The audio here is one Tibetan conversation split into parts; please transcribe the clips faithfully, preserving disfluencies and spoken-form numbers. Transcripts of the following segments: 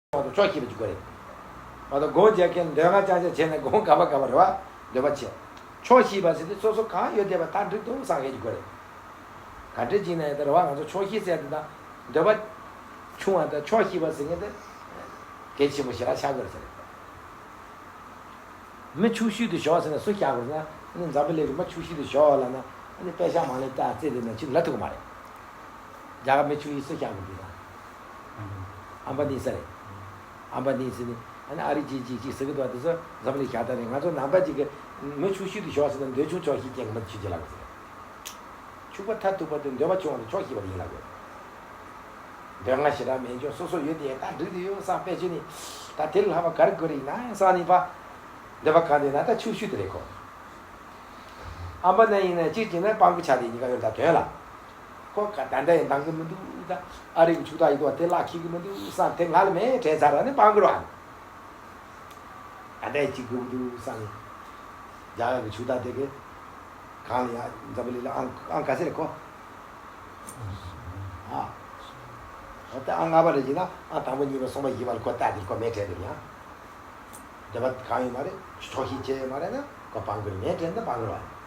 མ་གཏོགས་ཆོག་ཤེས་པ་ཅིག་དགོས་རེད། མ་གཏོགས་སྒོམ་རྒྱག་མཁན་འདོད་ལྔ་ཅང་ཅང་བྱས་ནས་སྒོམ་ག་པ་ག་པ་རེད་བ། འདོད་པ་ཆེ། ཆོག་ཤེས་པ་ཟེར་དུས་སོ་སོ་གང་ཡོད་བསྡད་པ་ད་འགྲིག་འདུག་བསམ་མཁན་ཅིག་དགོས་རེད། ག་འདྲ་ཅིག་ན་ཡང་ད་རེད་བ། ང་ཚོ་ཆོག་ཤེས་ཟེར་དེ་དང་འདོད་པ་ཆུང་བ་དང་ཆོག་ཤེས་པ་ཟེར་མཁན་དེ་གལ་ཆེན་པོ་ཞེ་དྲག་ཆགས་དགོས་རེད་ཟེར། མི་ཕྱུག་ཤོས་དེ་ཞོག་ཟེར་ན་སུ་བཞག་དགོས་ཟེར་ན། ཨ་ནི་འཛམ་བུ་གླིང་གི་མི་ཕྱུག་ཤོས་དེ་ཞོག་ལབ་ན། ཨ་ནི་པེ་ཤག་མང་ལེ་ཏ་རྩེ་དེ་ན་ཅིག་ལབ་ཐུབ་ཀྱི་མ་རེད། རྒྱ་གར་མི་ཕྱུག་ཤོས་སུ་བཞག་དགོས་འདུག་ན། ཨམ་བ་ནི་ས་རེད། ཨམ་བ་ནི་ཟེར་ནི། ཨ་ནི་ཨ་རི་ཅིག་ཅིག་ཅིག་ཟེར་གི་འདུག་བ། དེ་ཚོ་འཛམ་བུ་གླིང་ཞག་ད་རེད། ང་ཚོ་ནང་པ་ཅིག་གི་མི་ཕྱུག་ཤོས་དེ་ཞོག་ཟེར་ན་འདོད་ཆུང་ཆོག་ཤེས་ཅན་གྱི་མི་ཕྱུག་ཅིག་ལབ་དགོས་ཟེར། ཕྱུག་པ་མཐར་ཐུག་པ་དེ་འདོད་པ་ཆུང་བ་དང་ཆོག་ཤེས་པ་དེ་ཡིན་ལབ་དགོས། འདོད་ལྔ་ཞེ་དྲག་མེད་ཀྱང་སོ་སོ་ཡོད་དེ་ད་འགྲིག་དེ་ཡོད་བསམ། དཔེ་བྱས་ནི་ད་དེ་ལས་ལྷག་པ་ག་རེ་དགོས་རེད་ན་བསམ་ནི་པ། འདོད་པ་གང་དེ་ན་ད་ཕྱུག་ཤོས་དེ་རེད་ཁོ། ཨམ་བ་ན་ཡིན་ན་གཅིག་བྱས་ན་སྤང་པོ་ཆ་དེ་གཉིས་ཀ་ཡོད་ད་དོན་ལ། ཁོ་ག་ད་ལྟ་ཡང་འདང་གི་མི་འདུག་ད་ཨ་རི་གི་ཕྱུག་བདག་ཡིན་དུས་དེ་བརླག་ཁྱི་གི་མི་འདུག་བསམ། དེ་ང་ལ་མེད་དྲན་ཚར་ར་ནི་སྤང་གི་རོགས། ད་ལྟ་ཡང་གཅིག་དགོས་ཀྱི་འདུག་བསམ་ནི། རྒྱ་གར་གི་ཕྱུག་བདག་དེ་གི་གང་ལ་ཡང་འཛམ་བུ་གླིང་ལ་ཨང་ཨང་ག་ཚད་རེད་ཁོ། ཨ། འོ་ད་ཨང་ལྔ་པ་རེད་ཅེ་ན་ཨང་དང་པོ་གཉིས་པ་གསུམ་པ་བཞི་པ་ལ་ཁོ་ལྟ་དེ་ཁོ་མེད་དྲན་འདུག་ཡང་། འདོད་པ་གང་ཡོད་མ་རེད། ཆོག་ཤེས་བྱས་ཡོད་མ་རེད་ན་ཁོ་སྤང་གི་རེད། མེད་དྲན་ན་སྤང་གི་རེད་བ།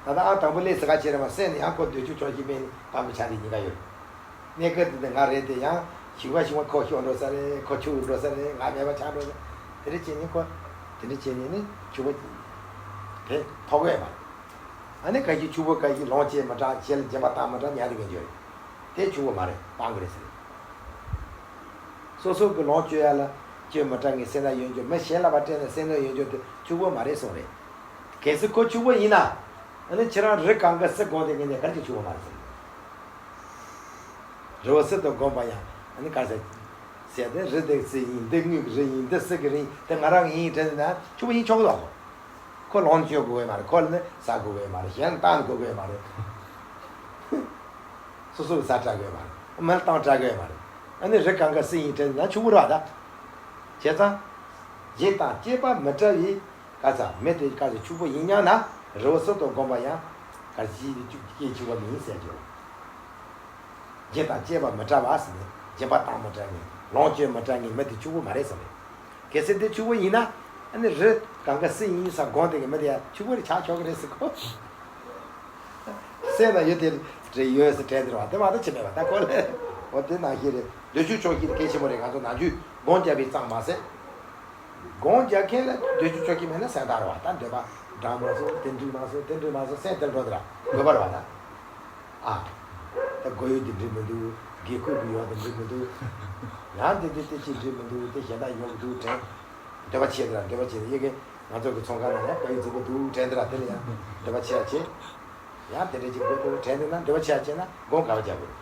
ད་ལྟ་ཨང་དང་པོ་ལས་ཟེར་ག་བྱས་རེད་མ་སེམས་ནི་ཡང་ཁོ་འདོད་ཆུང་ཆོག་ཤེས་མེད་ནི་སྤང་གི་ཆ་དེ་གཉིས་ཀ་ཡོད། གནས་སྐབས་འདི་ནི་ང་རེད་དེ་ཡང་ཞིག་པ་ཞིག་པ་ཁོ་ཤོར་འགྲོ་ས་རེད། ཁོ་ཕྱུག་འགྲོ་ས་རེད། ང་མེད་པ་ཆགས་འགྲོ་ས་རེད། དེ་འདྲ་བྱས་ནས་ཁོ་དེ་འདྲ་བྱས་ནས་ནི་ཕྱུག་པོ་དེ་ཐོགས་ཡོད་མ་རེད། ཨ་ནི་ག་ཞིག་ཕྱུག་པོ་ག་ཞིག་ལོངས་སྤྱོད་མི་དྲག་གཞན་ལ་སྦྱིན་པ་བཏང་མི་དྲག་ཉར་དེ་གན་རྒྱུ་རེད། དེ་ཕྱུག་པོ་མ་རེད། སྤང་གི་རེད་ཟེར། སོ་སོ་གི་ལོངས་སྤྱོད་ཡ་ལ་སྤྱོད་མི་དྲག་ངས་སེམས་ན་ཡོད་རྒྱུ། མི་གཞན་ལ་བ་སྤྲད་ན་སེམས་ན་ཡོད་རྒྱུ་དེ་ཕྱུག་པོ་མ་རེད་གསུངས་རེད། གལ་སྲིད་ཁོ་ཕྱུག་པོ་ཡིན་ན། ཨ་ནི་ཁྱེད་རང་རི་གང་ག་སུ་སྒོམ་དེ་ངས་ནས་ག་རེ་ཅིག་ཕྱུག་པོ་མ་རེད་ཟེར། རི་བོ་སུ་དང་སྒོམ་པ་ཡང་ཨ་ནི་ག་ཟེར། ཟེར་ཏེ་རི་དེ་སུ་ཡིན། འདི་དངུལ་གྱི་རི་ཡིན། འདི་སུ་གི་རི་ཡིན། དེ་ང་རང་གི་ཡིན་དྲན་ན་ཕྱུག་པོ་ཡིན་ཆོག་གི་འདུག་ཁོ་ལོངས་སྤྱོད་དགོས་ཀྱི་མ་རེད། ཁོ་ལ་ནི་ཟ་དགོས་ཀྱི་མ་རེད། གཞན་ལ་བཏང་དགོས་ཀྱི་མ་རེད། སོ་སོ་གི་ཟ་དྲག་གི་མ་རེད། མི་ལ་བཏང་དྲག་གི་མ་རེད། ཨ་ནི་རི་གང་ག་སུ་ཡིན་དྲན་ན་ཕྱུག་པོ་རེད་བ་ད། བྱས་ཙང་། རྒྱུ་དང་བཅས་པ་མི་འདྲ་བའི་ག་ས་མི་དེ་ག་ས་ཕྱུག་པོ་ཡིན་སྙམ་ན་རི་བོ་སུ་དང་སྒོམ་པ་ཡང་ག་ཞིག་ཕྱུག་པོ་མིན་ཟེར་རྒྱུ། རྒྱུ་དང་བཅས་པ་མི་འདྲ་བ་ཟེར་ནས་སྦྱིན་པ་བཏང་མི་འདྲ་ངེས། ལོངས་སྤྱོད་མི་འདྲ་ངེས་མི་དེ་ཕྱུག་པོ་མ་རེད་ཟེར་རེད། གལ་སྲིད་དེ་ཕྱུག་པོ་ཡིན་ན། ཨ་ནི་རི་གང་ག་སུ་ཡིན་ས་དགོངས་དེ་གི་མི་དེ་ཡང་ཕྱུག་པོ་རེད་ཆགས་ཆོག་གི་རེད་ཟེར་གོ། སེམས་ན་ཡོད་དེ་རེད་ཡོད་ཟེར་དྲན་དེ་རེད་བ། དེ་མ་གཏོགས་ཅི་མེད་པ་ད་ཁོ་ལ། འོ་དེ་ནང་བཞིན་རེད། འདོད་ཆུང་ཆོག་ཤེས་དེ་གལ་ཆེན་པོ་རེད། ང་ཚོ་ནམ་རྒྱུན་སྒོམ་རྒྱག་པའི་གཙང་མ་ཟད། སྒོམ་རྒྱག་མཁན་ལ་འདོད་ཆུང་ཆོག་ཤེས་མེད་ན་སེམས་ཐག་རེད་བ། ད་འདོད་པ་འདྲ་མ་སོང་། དེ་འགྲིག་མ་སོང་། དེ་འགྲིག་མ་སོང་། སེམས་དེར་འགྲོ་དེ་ར་འགོས་པ་རེད་བ་ད། ཨ། ད་སྒོ་ཡོད་དེ་འགྲིག་མི་འདུག་སྒེའུ་ཁུང་གི་ཡོག་དེ་འགྲིག་མི་འདུག་ཡང་དེ་དེ་དེ་ཅིག་འགྲིག་མི་འདུག་དེ་གཞན་དག་ཡོང་གི་འདུག་དྲན། འདོད་པ་ཆེ་དེ་ར་འདོད་པ་ཆེ་དེ་ཡི་གེ་ང་ཚོ་གི་ཚོང་ཁང་ནང་ལ་དཔལ་ཡུལ་རྫིག་པོ་འདུག་དྲན་དེ་ར་དེ་ལ་ཡང་འདོད་པ་ཆེ་ཡ་ཆེ། ཡང་དེ་འདྲ་ཅིག་དགོས་འདུག་དྲན་དེ་ན་འདོད་པ་ཆེ་ཡ་ཆེ་ན་སྒོམ་ག་བ་རྒྱག་དགོས།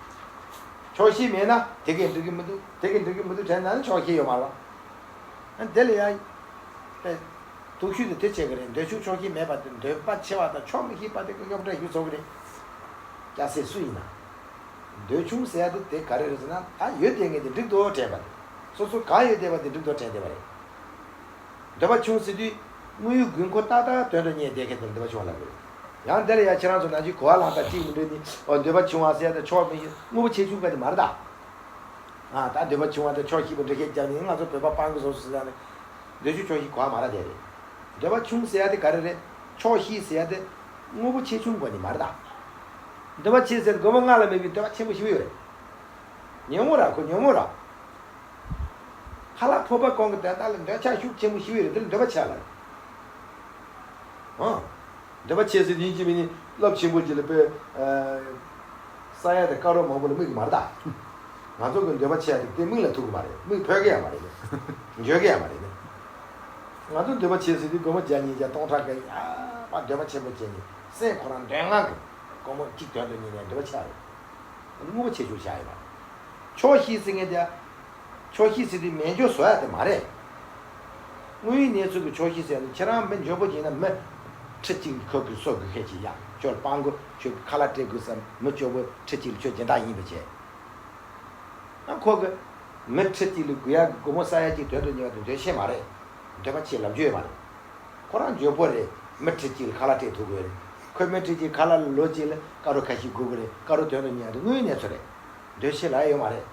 ཆོག་ཤེས་མེད་ན་དེ་གས་འགྲིག་གི་མི་འདུག་དེ་གས་འགྲིག་གི་མི་འདུག་དྲན་ན་ནི་ཆོག་ཤེས་ཡོད་མ་རེད་བ། ཨ་དེ་ལ་ཡང་། དུག་ཤུལ་དུ་དེ་བྱེད་ཀྱི་རེད། འདོད་ཆུང་ཆོག་ཤེས་མེད་པ་དེ། འདོད་པ་ཆེ་བ་དང་ཆོག་མི་ཤེས་པ་དེ་གི་རྙོག་དྲ་ཞིག་བཟོ་གི་རེད། སྐྱ་སེར་སུ་ཡིན་ན། འདོད་ཆུང་ཟེར་ཡ་དེ་དེ་ག་རེ་རེད་ཟེར་ན་ད་ཡོད་དེ་ངས་དེ་འགྲིག་འདུག་དྲན་པ་རེད། སོ་སོ་གང་ཡོད་བསྡད་པ་དེ་འགྲིག་འདུག་དྲན་བསྡད་པ་རེད། འདོད་པ་ཆུང་ཟེར་དུས་དངོས་ཡོད་དགོས་མཁོ་ཏག་ཏག་དོན་དུ་གཉེར་བསྡད་མཁན་དེ་ལ་འདོད་པ་ཆུང་བ་ལབ་དགོས་རེད། ཡང་དེ་ལ་ཡ་ཁྱེད་རང་ཚོ་ནང་བཞིན་གོ་བ་ལངས་དང་གཅིག་མི་འགྲིག་ནི། འོ་འདོད་པ་ཆུང་བ་ཟེར་ཡ་དེ་ཆོག་མི་ཤེས་དངོས་པོ་ཆེ་ཆུང་ག་དེ་མ་རེད་ད། ཨ་ད་འདོད་པ་ཆུང་བ་དང་ཆོག་ཤེས་པ་འདྲ་ཤེས་རྒྱབ་ནས་ང་ཚོ་བོད་པ་སྤང་གི་བཟོ་སུ་ཟ་ནས། འདོད་ཆུང་ཆོག་ཤེས་གོ་བ་མ་ར་དེ་རེད། འདོད་པ་ཆུང་ཟེར་ཡ་དེ་ག་རེ་རེད། ཆོག་ཤེས་ཟེར་ཡ་དེ་དངོས་པོ་ཆེ་ཆུང་གོ་ནི་མ་རེད་ད། འདོད་པ་ཆེ་ཟེར་དགོས་མ་ང་ལ་མེད་པའི་འདོད་པ་ཆེན་པོ་ཞིག་ཡོད་རེད། ཉོན་མོངས་ར་ཁོ་ཉོན་མོངས་ར། ཁ་ལག་ཕོར་པ་གོང་གི་དོན་དག་ལ་འདོད་ཆགས་ཤུགས་ཆེན་པོ་ཞིག་ཡོད་རེད། དེ་ལ་འདོད་པ་ཆེ་ལ་རེད། ཨང་། འདོད་པ་ཆེ་ཟེར་ཡིན་གཅིག་མིན་ནི་རླབས་ཆེན་པོ་ཅིག་ལ་དཔེ། ས་ཡ་དང་དཀར་རོ་མང་པོ་ལ་དམིགས་ཀྱི་མ་རེད་ད། ང་ཚོ་གི་འདོད་པ་ཆེ་ཡ་དེ་དེ་མིག་ལ་ཐུག་གི་མ་རེད། མིག་ཕོད་ཀྱི་ཡ་མ་རེད་ནི། འཇོད་ཀྱི་ཡ་མ་རེད་ནི། ང་ཚོ་འདོད་པ་ཆེ་ཟེར་དུས་སྒོར་མོ་བརྒྱ་ཉིས་བརྒྱ་སྟོང་ཕྲག་གི་ཡ་པ་འདོད་པ་ཆེན་པོ་བྱས་ནས་སེམས་ཁོ་རང་འདོད་ངང་གི་སྒོར་མོ་གཅིག་དོན་དུ་གཉེར་ནས་འདོད་པ་ཆེ་རེད། དངོས་པོ་ཆེ་ཆུང་བྱ་ཡོད་པ། ཆོག་ཤེས་ཟེར་མཁན་དེ། ཆོག་ཤེས་ཟེར་དུས་མེད་འཇོག་བཟོ་ཡ་དེ་མ་རེད། དངོས་ཡོད་གནས་ཚུལ་གྱི་ཆོག་ཤེས་ཟེར་ཡ་དེ་ཁྱེད་རང་མི་འཇོན་པོ་ཡིན་ན་མི་ཁྲི་གཅིག་ཁོ་གི་སོ་གི་ཁད་ཅིག་ཡ་ཁྱོད་སྤང་གོ་ཁྱོད་ཁ་ལག་སྤྲད་དགོས་ས་མི་སྐྱོ་པོ་ཁྲི་གཅིག་ལ་ཁྱོད་སྦྱིན་བདག་ཡིན་པ་བྱས། ཨ་ཁོ་གི་མི་ཁྲི་གཅིག་ལ་དགོས་ཡ་གི་སྒོར་མོ་ས་ཡ་གཅིག་དོན་དུ་གཉེར་བ་དེ་འདོད་ཆེ་མ་རེད། འདོད་པ་ཆེ་ལབ་རྒྱུ་ཡོད་མ་རེད། ཁོ་རང་འཇོན་པོ་རེད། མི་ཁྲི་གཅིག་ལ་ཁ་ལག་སྤྲད་ཐུབ་དགོས་རེད། ཁོས་མི་ཁྲི་གཅིག་ཁ་ལག་ལ་ལོ་གཅིག་ལ་དཀར་རོ་ཁ་ཤས་དགོས་ཀྱི་རེད། དཀར་རོ་དོན་དུ་གཉེར་ཡ་དེ་དངོས་ཡོད་གནས་ཚུལ་རེད། འདོད་ཆེ་ལབ་ཡ་ཡོད་མ་རེད།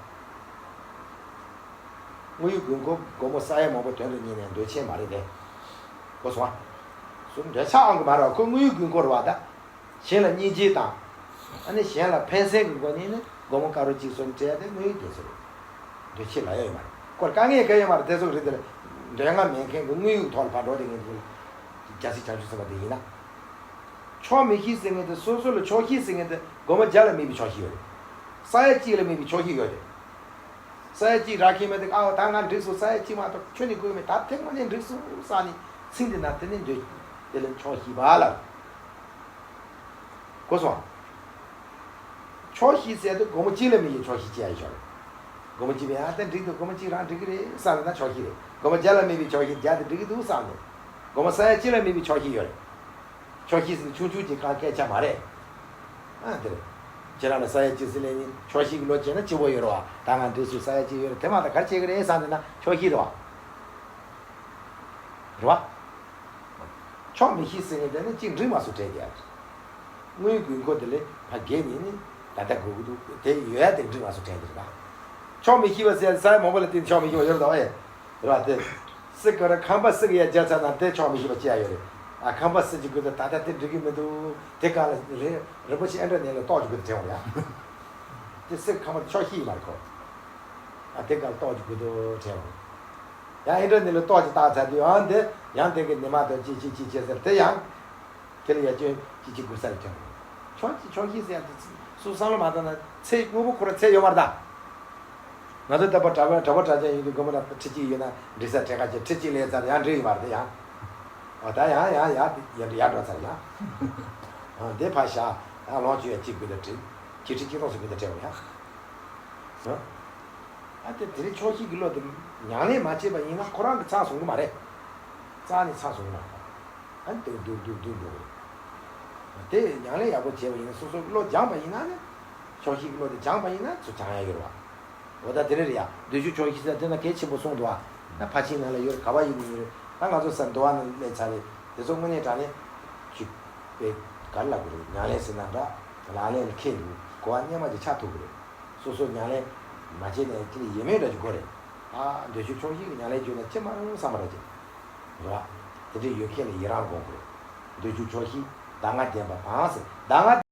དངོས་ཡོད་དགོས་མཁོ་སྒོར་མོ་ས་ཡ་མང་པོ་དོན་དུ་གཉེར་ནས་འདོད་ཆེན་མ་རེད་དེ། གོ་སོང་ཨ། སུ་འདོད་ཆགས་ཨང་གི་མ་རེད་བ། ཁོ་དངོས་ཡོད་དགོས་མཁོ་རེད་བ་ད། གཞན་ལ་སྙིང་རྗེ་དང་། ཨ་ནི་གཞན་ལ་ཕན་སེམས་ཀྱི་སྒོ་ནས་ནི་སྒོར་མོ་དཀར་པོ་གཅིག་གསུམ་སྤྲད་ཡ་དེ་དངོས་ཡོད་དེ་ཚོ་རེད། འདོད་ཆེ་ལ་ཡ་ཡོད་མ་རེད། ཁོར་དཀའ་ངལ་ག་ཡོད་མ་རེད། དེ་ཚོ་རེད་དེ་ལ། འདོད་ང་མེད་མཁན་གྱི་དངོས་ཡོད་ཐོག་ལ་ཕར་འགྲོ་དེ་ངས་དེ་རྒྱལ་སྲས་བྱང་ཆུབ་སེམས་དཔའ་དེ་ཡིན་ན། ཆོག་མི་ཤེས་ཟེར་མཁན་དེ་སོ་སོ་ལ་ཆོག་ཤེས་ཟེར་མཁན་དེ་སྒོར་མོ་བརྒྱ་ལ་མེད་པའི་ཆོག་ཤེས་ཡོད་རེད། ས་ཡ་གཅིག་ལ་མེད་པའི་ཆོག་ཤེས་ཡོད་རེད། ས་ཡ་གཅིག་རག་མཁན་མེད་དེ། ཨའོ་ད་ང་འགྲིག་སོང་། ས་ཡ་གཅིག་མ་གཏོགས་ཁྱོན་ནས་དགོས་མེད། ད་དེ་དངོས་གནས་འགྲིག་སོང་བསམ་ནས་ཚིག་འདི་ན་དེ་ནས་འདོད། དེ་ལ་ཆོག་ཤེས་པ་ལ། གོ་སོང་། ཆོག་ཤེས་ཟེར་དུས་སྒོར་མོ་གཅིག་ལ་མེད་པའི་ཆོག་ཤེས་ཅི་ཡང་ཡོད་རེད། སྒོར་མོ་གཅིག་མེད། ཨ་ད་འགྲིག་འདུག་སྒོར་མོ་གཅིག་རང་འགྲིག་གི་རེད་བསམ་ན་ཆོག་ཤེས་རེད། སྒོར་མོ་བརྒྱ་ལ་མེད་པའི་ཆོག་ཤེས་བརྒྱ་དེ་འགྲིག་གི་འདུག་བསམ་ནས། སྒོར་མོ་ས་ཡ་གཅིག་ལ་མེད་པའི་ཆོག་ཤེས་ཡོད་རེད། ཆོག་ཤེས་ཟེར་ཆུང་ཆུང་གཅིག་གང་སྐད་ཆ་མ་རེད། ཨ་དེ་རེད། ཁྱེད་རང་ལ་ས་ཡ་གཅིག་ཟེར་ལེ་ནི་ཆོག་ཤེས་ཀྱི་བློ་སྐྱེས་ན་སྐྱིད་པོ་ཡོད་རེད་བ། ད་ང་འགྲིག་སོང་། ས་ཡ་གཅིག་ཡོད་རེད། དེ་མ་གཏོགས་ག་རེ་བྱེད་ཀྱི་རེད་བསམ་ནས་ན་ཆོག་ཤེས་རེད་བ། རེད་བ། ཆོག་མི་ཤེས་ཟེར་མཁན་དེ་ནི་གཅིག་འགྲིག་མ་སོང་དྲན་བསྡད་ཡ་རེད། དངོས་ཡོད་དགོས་མཁོ་དེ་ལས་ཕ་གས་ནས་ནི་ད་ལྟ་དགོས་ཀྱི་འདུག་དེ་ཡོད་ཡ་དེ་འགྲིག་མ་སོང་དྲན་གྱི་རེད་ད། ཆོག་མི་ཤེས་པ་ཟེར་ས་ཡ་མང་པོ་ལ་བརྟེན་ཆོག་མི་ཤེས་པ་ཡོད་རེད་ད། ཨེ། རེད་བ། དེ་སྲིད་ཀ་ར་ཁང་པ་སྲིད་ཀ་ཡ་རྒྱ་ཚ་ན་དེ་ཆོག་མི་ཤེས་པ་ཅི་ཡ་ཡོད་རེད། ཨ་ཁང་པ་སྲིད་ཀྱི་དགོས་འདུག་ད་ལྟ་དེ་འགྲིག་གི་མི་འདུག་དེ་ག་ལ་རེ་རིན་པོ་ཆེ་ཨེ་འདྲ་ནས་ལ་ཏོག་ཅིག་དགོས་འདུག་དྲན་འོང་ཡ། དེ་སྲིད་ཁང་པ་ཆོག་ཤེས་ཡིན་མ་རེད་ཁོ། ཨ་དེ་ག་ལ་ཏོག་ཅིག་དགོས་འདུག་དྲན་འོང་། ཡང་ཨེ་འདྲ་ནི་ལ་ཏོག་ཅིག་བཏགས་ཚར་དུས་ཡང་དེ་ཡང་དེ་གི་ཉི་མ་དང་ཅི་ཅི་ཅི་ཅི་ཟེར་དེ་ཡང་། དེ་ལ་ཡ་སྐྱོན་ཅི་ཅི་དགོས་ས་རེད་ཀྱང་། ཆོག་ཅི་ཆོག་ཤེས་ཟེར་ཡ་དེ་སུ་བསམ་བློ་མ་བཏང་ན་ཚེ་དངོས་པོ་ཁོ་ར་ཚེ་ཡོད་མ་རེད་ད། ང་ཚོ་ལྟ་བུ་གྲྭ་པ་གྲྭ་པ་གྲྭ་རྐྱང་ཡིན་དུས་དགོན་པ་ལ་ཁྲི་གཅིག་ཡོད་ན་འགྲིག་ས་གྲས་ཁ་ཅིག་ཁྲི་གཅིག་ལས་ཚར་ཡང་འགྲིག་ཡོད་མ་རེད་དེ་ཡང་། འོ་ད་ཡང་ཡང་ཡང་ཡར་ཡར་འགྲོ་ཚར་ཡང་། འོ་འདི་ཕར་བཞག་ཡང་ལོངས་སྤྱོད་ཡ་གཅིག་དགོས་ད་འགྲིག་ཁྲི་གཅིག་སྟོང་ཟེར་དགོས་ད་འགྲིག་ཡང་། ཨ་དེ་དེ་རིང་ཆོག་ཤེས་ཀྱི་བློ་དེ་ཉམས་ལེན་མ་བྱས་པ་ཡིན་ན་ཁོ་རང་གི་ཚང་སོང་གི་མ་རེད། རྩ་ནས་ཚང་སོང་གི་མ་རེད། ཨ་ནི་སྡུག་སྡུག་སྡུག་སྡུག་འགྲོ་གི་རེད། དེ་ཉམས་ལེན་ཡག་པོ་བྱས་པ་ཡིན་ན་སོ་སོ་བློ་སྦྱངས་པ་ཡིན་ན་ནི། ཆོག་ཤེས་ཀྱི་བློ་དེ་སྦྱངས་པ་ཡིན་ན་ཚུར་སྦྱང་ཡ་ཡོད་རེད་བ། འོ་ད་དེ་རེད་རེད་ཡ། འདོད་ཆུང་ཆོག་ཤེས་ཟེར་དེ་ན་གལ་ཆེན་པོ་གསུངས་འདུག་བ། ད་ཕར་ཕྱིན་ནང་ལ་ཡོད་རེད། ག་བ་ཡིན་ནི་ཡོད་རེད། ད་ང་ཚོ་ས་འདུལ་བ་ནང་སླེབས་ཚར་རེད། དེ་ཚོ་དངོས་གནས་དྲང་གནས་ཅིག་པའི་ག་རེ་ལབ་དགོས་རེད། ཉམས་ལེན་ཟེར་ན་འདྲ། ལག་ལེན་ལ་འཁེལ་འདུག་གོ་བ་སྙན་མ་ཅིག་ཆགས་ཐུབ་ཀྱི་རེད། སོ་སོ་ཉམས་ལེན་མ་བྱས་ནས་ཅིག་ཡིད་སྨོན་འདྲ་ཅིག་དགོས་རེད། ཨ་འདོད་ཆུང་ཆོག་ཤེས་ཀྱི་ཉམས་ལེན་བརྒྱུད་ནས་ཅི་མ་རུང་བསམ་པ་འདྲ་ཅིག་རེད་བ། དེ་འདྲའི་ཡོད་མཁན་ལ་ཡི་རང་དགོངས་དགོས་རེད། འདོད་ཆུང་ཆོག་ཤེས་གདམས་ངག་བདེན་པ་དང་ཟེར། གདམས་ངག